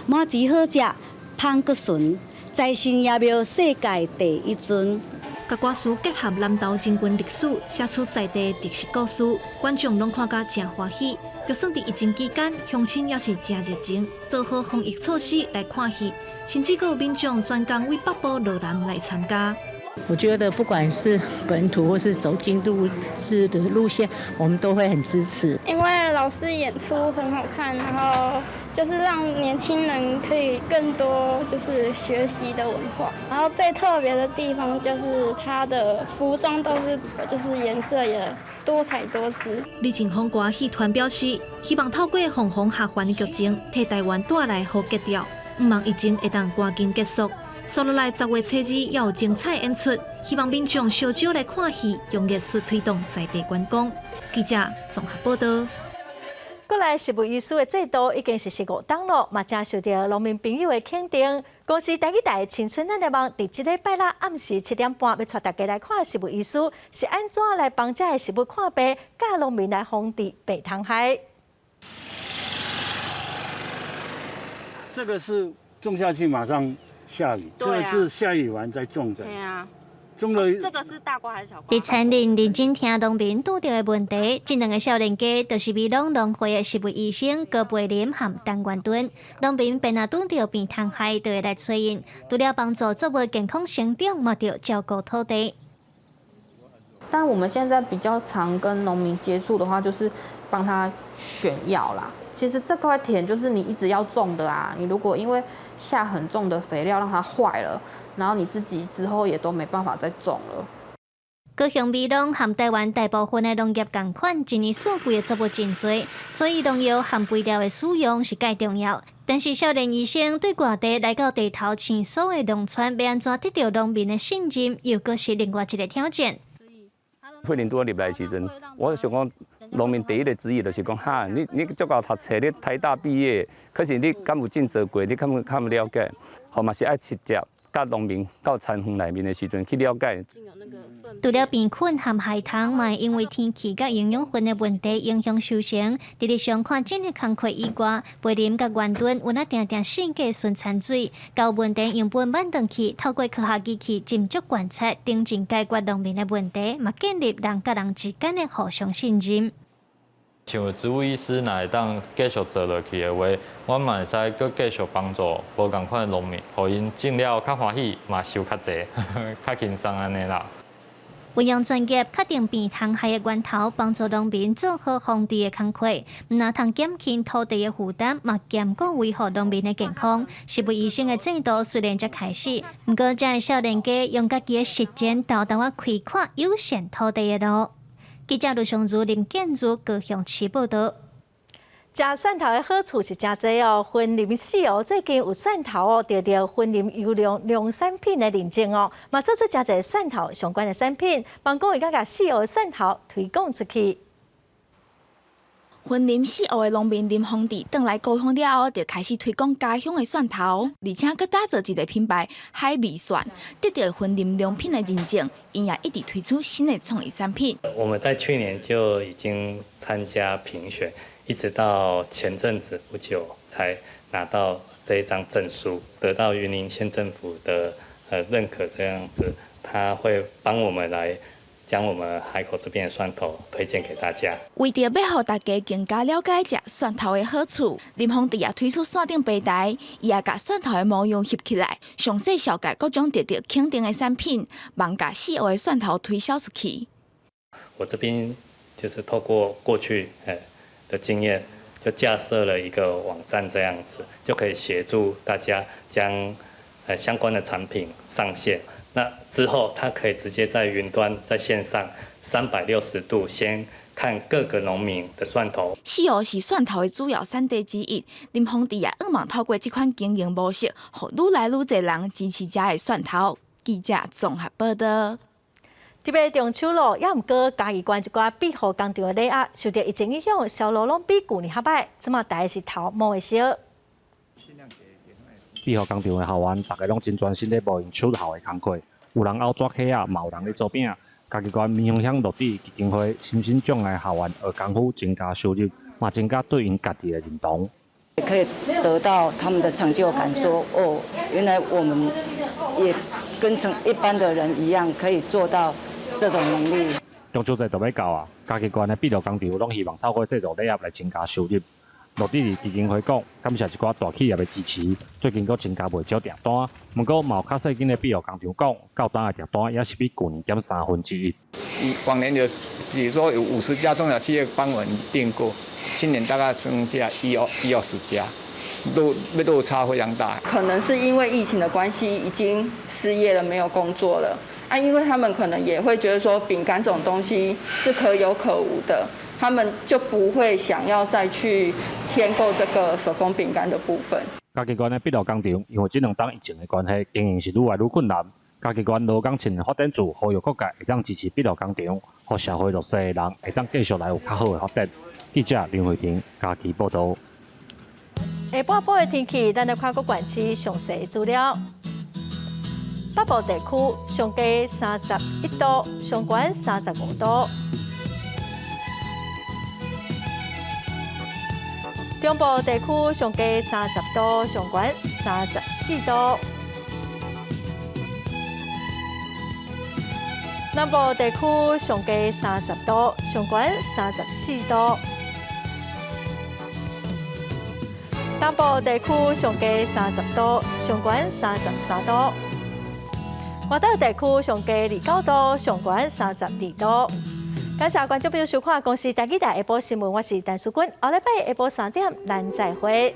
麻糬好食，芳閣醇。財神爺廟世界第一尊。共歌詞結合南投人群歷史，寫出在地特色故事，觀眾攏看甲誠歡喜。就算佇疫情期間，鄉親也是誠熱情，做好防疫措施來看戲，甚至閣有民眾專工為北部羅南來參加。我覺得不管是本土或是走進度式的路線，我們都會很支持。因為老師演出很好看，然後就是讓年輕人可以更多就是學習的文化。然後最特別的地方就是他的服裝都是就是顏色也多彩多姿。李靖峰歌戲團表示，希望透過鳳凰下凡的劇情，替台灣帶來好格調，毋望疫情會當趕緊結束。紲落來10月初二也有精彩演出，希望民眾相招來看戲，用藝術推動在地觀光。記者綜合報道。過來食物醫師的制度已經實施五冬囉，嘛誠受著農民朋友的肯定。公視台語台青春咱的夢，佇這禮拜六暗時7點半，欲帶大家來看食物醫師是按怎來幫遮的食物看病，教農民來防治病蟲害。這個是種下去馬上下雨，這個是下雨完再種的。對啊，種了。這個是大瓜還是小瓜？佇田裡認真聽農民拄著的問題，這兩个少年家就是美濃農會的食物醫生高培林和陳元敦。農民便若拄著病蟲害，就會來揣𪜶，除了幫助作物健康成長，嘛著照顧土地。但我們現在比較常跟農民接觸的話，就是幫他選藥啦。其實這塊田就是你一直要種的啊，你如果因為下很重的肥料讓它壞了，然後你自己之後也都沒辦法再種了。高雄美濃和台灣大部分的農業仝款，一年四季的作物真濟，所以農藥和肥料的使用是蓋重要。但是少年醫生對外地來到地頭生疏的農村，欲按怎得著農民的信任，又閣是另外一个挑戰。肺炎拄仔入來的時陣，我想講，農民第一个質疑就是講，哈，你足𠢕讀冊，你台大畢業，可是你敢有種作過？你敢有較無了解？吼嘛是愛直接佮農民到田園內面的時陣去了解。除了病菌和害蟲，嘛會因為天氣佮營養分的問題影響收成。佇日常看診的工課以外，培林佮元敦有若定定四界巡田水，共問題樣本挽轉去，透過科學儀器斟酌觀察，頂真解決農民的問題，嘛建立人佮人之間的互相信任。像植物醫師若會當繼續做落去的話，阮嘛會使閣繼續幫助無仝款的農民，予𪜶種了較歡喜，嘛收較濟，較輕鬆按呢啦。運用專業確定病蟲害的源頭，幫助農民做好防治的工課，毋但通減輕土地的負擔，嘛兼顧維護農民的健康。食物醫生的制度雖然才開始，毋過遮的少年家用家己的實踐，沓沓仔開闊友善土地的路。記者盧尚如、林建如高雄市報導。食蒜頭的好處是誠濟哦。雲林四湖最近有蒜頭哦，得著雲林優良農產品的認證哦，嘛做出誠濟蒜頭相關的產品，幫講會共四湖的蒜頭推廣出去。雲林四湖的農民林豐智轉來高雄了後，就開始推廣家鄉的蒜頭，而且閣打造一个品牌海味蒜，得著雲林良品的認證，𪜶也一直推出新的創意產品。我們在去年就已經參加評選，一直到前陣子不久才拿到這一張證書，得到雲林縣政府的認可，這樣子他會幫我們來將我們海口這邊的蒜頭推薦給大家。為著欲予大家更加了解食蒜頭的好處，林豐智也推出線頂平台，伊也共蒜頭的模樣翕起來，詳細紹介各種得著肯定的產品，望共四湖的蒜頭推銷出去。我這邊就是透過過去的經驗，就架設了一個網站，這樣子就可以協助大家將相關的產品上線。那之後，他可以直接在雲端、在線上360度先看各個農民的蒜頭。四湖是蒜頭的主要產地之一，林豐智也向望透過這款經營模式，予愈來愈濟人支持遮的蒜頭。記者綜合報導。特別中秋囉，猶毋過嘉義縣一寡庇護工廠的禮盒，受著疫情影響，銷路攏比舊年較䆀，這馬大家是頭毛會燒。庇護工廠的學員，逐家攏真專心咧無𪜶手頭的工課，有人拗紙皮仔，嘛有人咧做餅。嘉義縣民雄鄉樂智基金會身心障礙學員學功夫，增加收入，嘛增加對𪜶家己的認同。可以得到他們的成就感，說哦，原來我們也跟成一般的人一樣，可以做到這種能力。中秋節就欲到啊，嘉義縣的筆錄工廠攏希望透過製作禮盒來增加收入。樂智利基金會講，感謝一寡大企業的支持，最近閣增加袂少訂單。毋過，嘛有較細間的筆錄工廠講，到今的訂單也是比舊年減1/3。以往年有，比如說有50家中小企業幫我們訂購，今年大概剩下一二一二十家，落差非常大。可能是因為疫情的關係，已經失業了，沒有工作了。啊，因為他們可能也會覺得說，餅乾這種東西是可有可無的，他們就不會想要再去添購這個手工餅乾的部分。嘉義縣的筆錄工廠，因為這兩冬疫情的關係，經營是愈來愈困難。嘉義縣勞工青年發展處呼籲各界會當支持筆錄工廠，予社會弱勢的人會當繼續來有較好的發展。記者林慧婷嘉義報導。下半晡的天氣，咱來看各縣市詳細資料。北部地區上低31度，上懸35度。中部地區上低30度，上懸34度。南部地區上低30度，上懸34度。東部地區上低30度，上懸33度。外島地區上低29度，上懸32度。感謝觀眾朋友收看《公視台語台》下晡新聞，我是陳淑君。後禮拜下晡3點，咱再會。